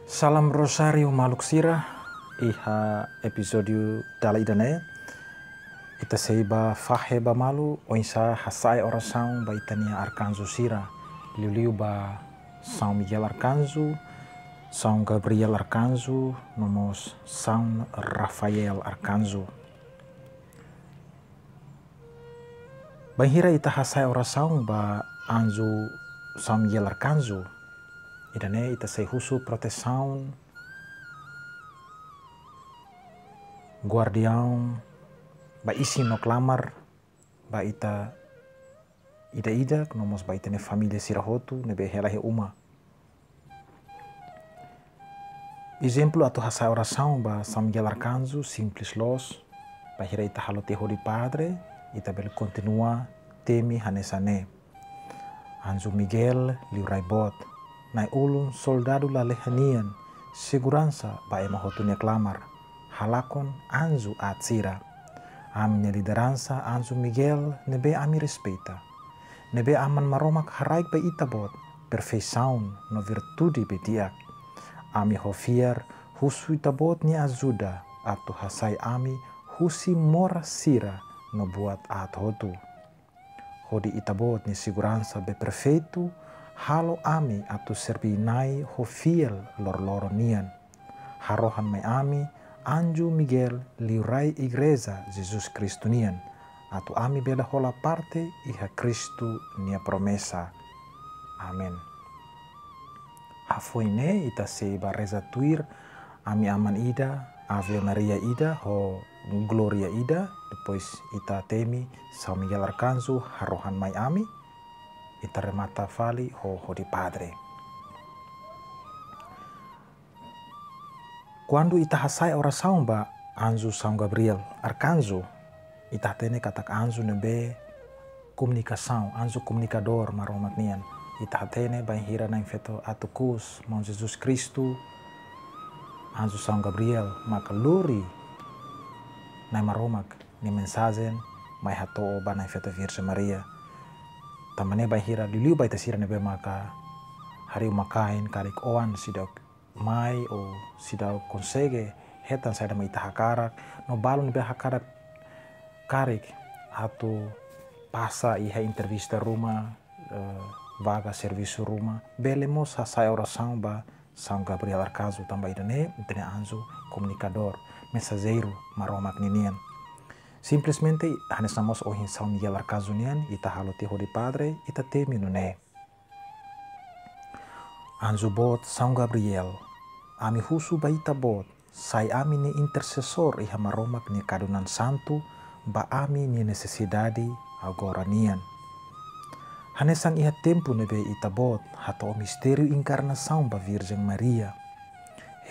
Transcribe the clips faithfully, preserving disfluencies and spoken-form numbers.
Salam Rozáriu maluk sira, iha epizódiu dala ida-ne'e, ita sei bá fahe ba malu oinsá hasa'e orasaun ba ita-nia arkanju sira, liuliu ba São Miguel Arkanju, São Gabriel Arkanju, no mós São Rafael Arkanju. Bainhira ita hasa'e orasaun ba anju São Miguel Arkanju, ida-ne'e ita sei husu protesaun, guardiaun, ba isin no klamar, ba ita ida-idak, no mós ba ita-nia família sira hotu ne'ebé hela iha uma. Ezemplu atu hasa'e orasaun ba São Miguel Arkanju simples loos. Bainhira ita halo tiha hodi Padre, ita bele kontinua temi hanesan ne'e: Anju Miguel, liurai boot, na'i-ulun soldadu lalehan nian, seguransa ba ema hotu nia klamar, halakon anju aat sira. Ami-nia lideransa Anju Miguel ne'ebé ami respeita, ne'ebé Aman Maromak haraik ba Ita-Boot perfeisaun no virtude be di'ak. Ami ho fiar husu Ita-Boot nia ajuda atu hasai ami husi moras sira no buat aat hotu. Hodi Ita-Boot nia seguransa be perfeitu, halo ami atu serbí Na'i ho fiél loroloron nian. Harohan mai ami Anju Miguel, liurai Igreja Jesus Kristu nian, atu ami bele hola parte iha Kristu nia promesa. Amen. Hafoin ne'e ita sei bá reza tuir Ami Aman ida, Ave Maria ida, ho Glória ida, depois ita temi São Miguel Arkanju harohan mai ami, ita remata fali ho hodi Padre. Kuandu ita hasai orasaun ba Anju São Gabriel Arkanju, ita hatene katak anju ne'ebé komunikasaun, anju komunikadór Maromak nian. Ita hatene bainhira Na'in Feto atu kuus Maun Jesus Kristu, Anju São Gabriel maka lori Na'i Maromak nia mensajen mai hato'o ba Na'in Feto Virjen Maria. Tanba ne'e bainhira liuliu ba ita sira ne'ebé maka harii uma-kain karik oan seidauk mai ou seidauk konsege hetan saida mak ita hakarak, no balun ne'ebé hakarak karik atu pasa iha entrevista ruma, eh, vaga servisu ruma, bele mós hasai orasaun ba São Gabriel Arkanju tanba ida-ne'e, ida-ne'e anju komunikadór, mensajeiru Maromak ninian. Simplesmente, hanesan mós ohin São Miguel Arkanju nian, ita halo tiha hodi Padre, ita temi nune'e: Anju boot São Gabriel, ami husu ba Ita-Boot, sai ami-nia intersesór iha Maromak nia kadunan santu, ba ami-nia nesesidade agora nian. Hanesan iha tempu ne'ebé Ita-Boot hato'o mistériu enkarnasaun ba Virjen Maria.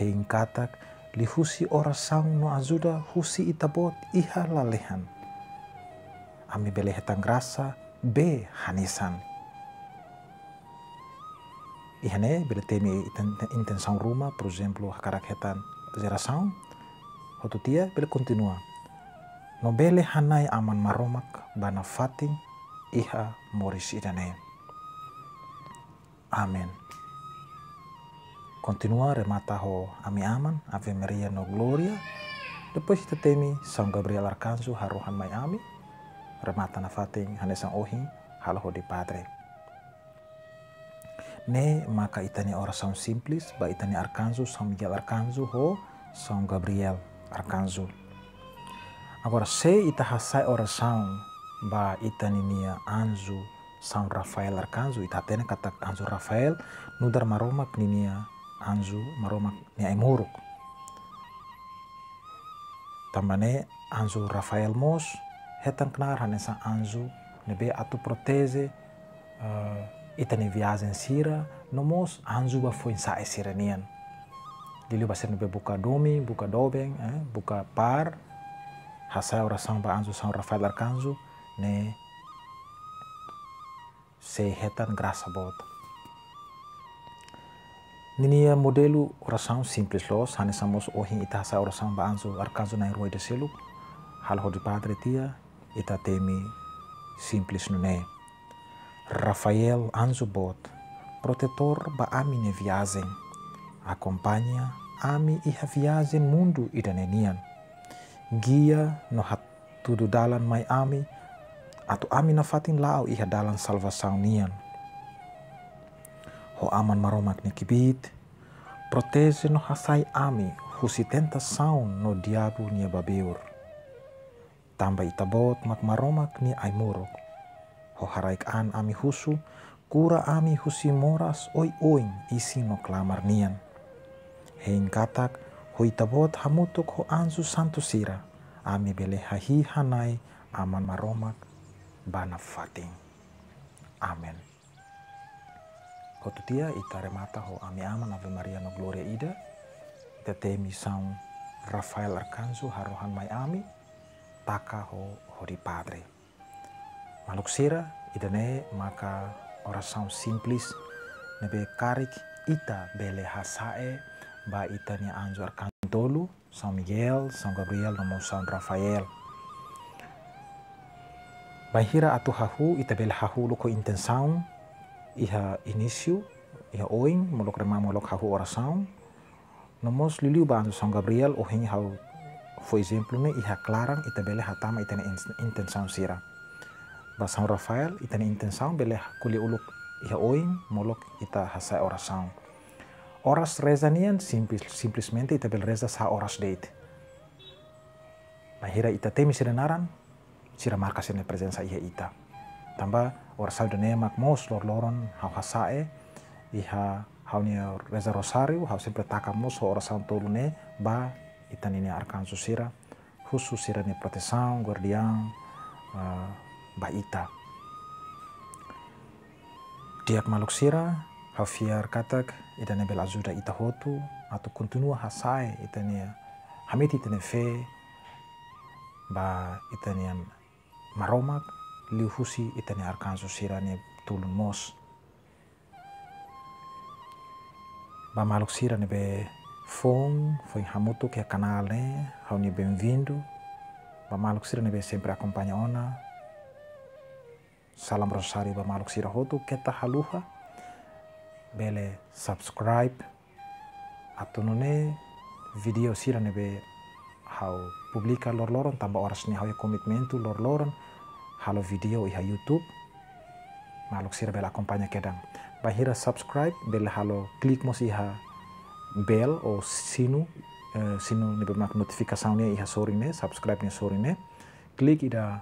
Hein katak, liuhusi orasaun no ajuda husi Ita-Boot iha lalehan, ami bele hetan grasa be hanesan. Iha ne'e bele temi inten-, intensaun ruma, por ezemplu, hakarak hetan jerasaun, hotu tiha bele kontinua. No bele hana'i Aman Maromak ba nafatin iha moris ida-ne'e. Amen. Kontinua remata ho Ami Aman, Ave Maria no Glória. Depois ita temi São Gabriel Arkanju harohan mai ami. Remata nafatin hanesan ohin, halo hodi Padre. Ne'e maka ita-nia orasaun simples ba ita-nia arkanju, São Miguel Arkanju ho São Gabriel Arkanju. Agora, se ita hasai orasaun ba ita ninia anju São Rafael Arkanju, ita hatene katak Anju Rafael nu'udar Maromak ninia anju, Maromak nia ai-moruk. Tanba ne'e Anju Rafael mós hetan knaar hanesan anju ne'ebé atu proteje, eh, ita-nia viajen sira, no mós anju ba foin-sa'e sira-nian. Liuliu ba sira ne'ebé buka domin, buka doben, eh, buka paar, hasai orasaun ba Anju São Rafael Arkanju, ne'e sei hetan grasa boot. Ninia modelu orasaun simples loos, hanesan mós ohin ita hasai orasaun ba anju arkanju na'in-rua ida seluk, halo hodi Padre tiha, ita temi simples nune'e: Rafael, anju boot, protetór ba ami-nia viajen. Akompaña ami iha viajen mundu ida-ne'e nian. Gia no hatudu dalan mai ami, atu ami nafatin la'o iha dalan salvasaun nian. Ho Aman Maromak nia kbiit, proteje no hasai ami husi tentasaun no diabu nia babeur. Tanba Ita-Boot mak Maromak nia ai-moruk. Ho haraik an ami husu, kura ami husi moras oioin isin no klamar nian. Hein katak, ho Ita-Boot hamutuk ho anju santu sira, ami bele hahi'i han-na'in Aman Maromak ba nafatin. Amen. Hotu tiha ita remata ho Ami Aman Ave Maria no Glória ida, ita temi São Rafael Arkanju harohan mai ami, taka ho hodi Padre. Maluk sira, ida-ne'e maka orasaun simples ne'ebé karik ita bele hasa'e ba ita-nia anju arkanju tolu, São Miguel, São Gabriel, no mós São Rafael. Bainhira atu hahú, ita bele hahú uluk ho intensaun iha inísiu, iha oin, molok remata molok hahú orasaun. No mós liuliu ba anju São Gabriel, ohin ha'u fó ezemplu ne'e iha klaran, ita bele hatama ita-nia ins-, intensaun sira. Ba São Rafael, ita-nia intensaun bele ko'alia uluk iha oin, molok ita hasa'e orasaun. Oras reza nian simples, simplesmente ita bele reza sá oras de'it. Bainhira ita temi sira-nia naran, sira marka sira-nia prezensa iha ita. Tanba orasaun ida-ne'e mak mós loroloron ha'u hasa'e, iha ha'u-nia reza rosáriu, ha'u sempre taka mós ho orasaun tolu ne'e ba ita-nia arkanju sira, husu sira-nia protesaun, guardiaun, ah, ba ita. Di'ak maluk sira, ha'u fiar katak ida-ne'e bele ajuda ita hotu atu kontinua hasa'e ita-nia, hametin ita-nia fé ba ita-nia Maromak, liuhusi ita-nia arkanju sira-nia tulun mós. Ba maluk sira ne'ebé foin, foin hamutuk iha kanál ne'e, ha'u-nia benvindu. Ba maluk sira ne'ebé sempre akompaña ona, salam rosáriu ba maluk sira hotu, keta haluha bele subscribe. Atu nune'e vídeo sira ne'ebé ha'u publika loroloron, tanba oras ne'e ha'u iha komitmentu loroloron halo vídeo iha YouTube. Maluk sira bele akompaña kedan. Bainhira subscribe, bele halo klik mós iha bell ou sinu, eh, sinu ne'ebé mak notifikasaun ne'e iha sorin ne'e, subscribe nia sorin ne'e. Klik ida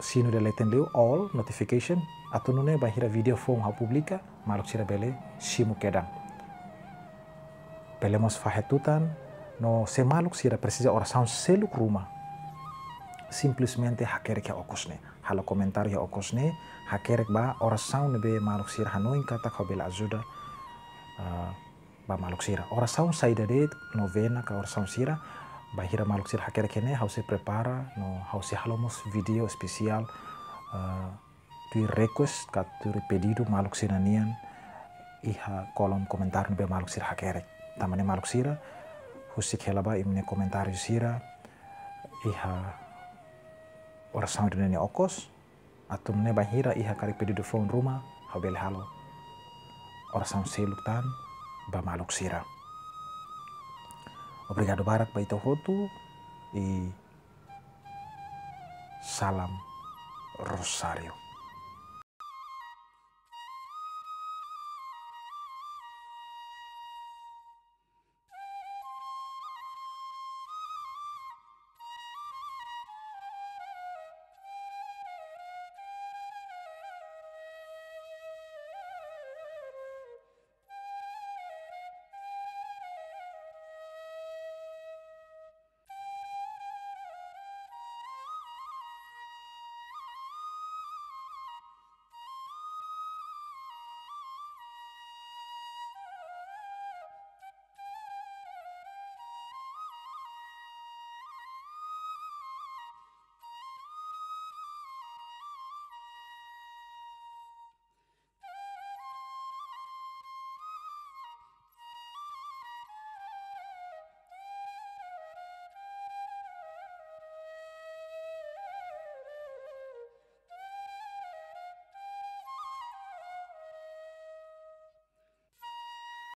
sinu ida leten liu, all notification, atu nune'e bainhira vídeo foun ha'u publika, maluk sira bele simu kedan. Bele mós fahe tutan, no se maluk sira presiza orasaun seluk ruma, simplesmente hakerek iha okos ne'e. Halo komentáriu iha okos ne'e, hakerek ba orasaun ne'ebé maluk sira hanoin katak ha'u bele ajuda, ah, ba maluk sira. Orasaun saida de'it, novena ka orasaun sira, bainhira maluk sira hakerek iha ne'e, ha'u sei prepara, no ha'u sei halo mós vídeo espesiál, ah, tuir request ka tuir pedidu maluk sira-nian iha kolom komentáriu ne'ebé maluk sira hakerek. Tanba ne'e maluk sira, husik hela ba imi-nia komentáriu sira iha orasaun ida-ne'e nia okos, atu nune'e bainhira iha karik pedidu foun ruma, ha'u bele halo orasaun seluk tan ba maluk sira. Obrigadu barak ba ita hotu i salam Rosáriu.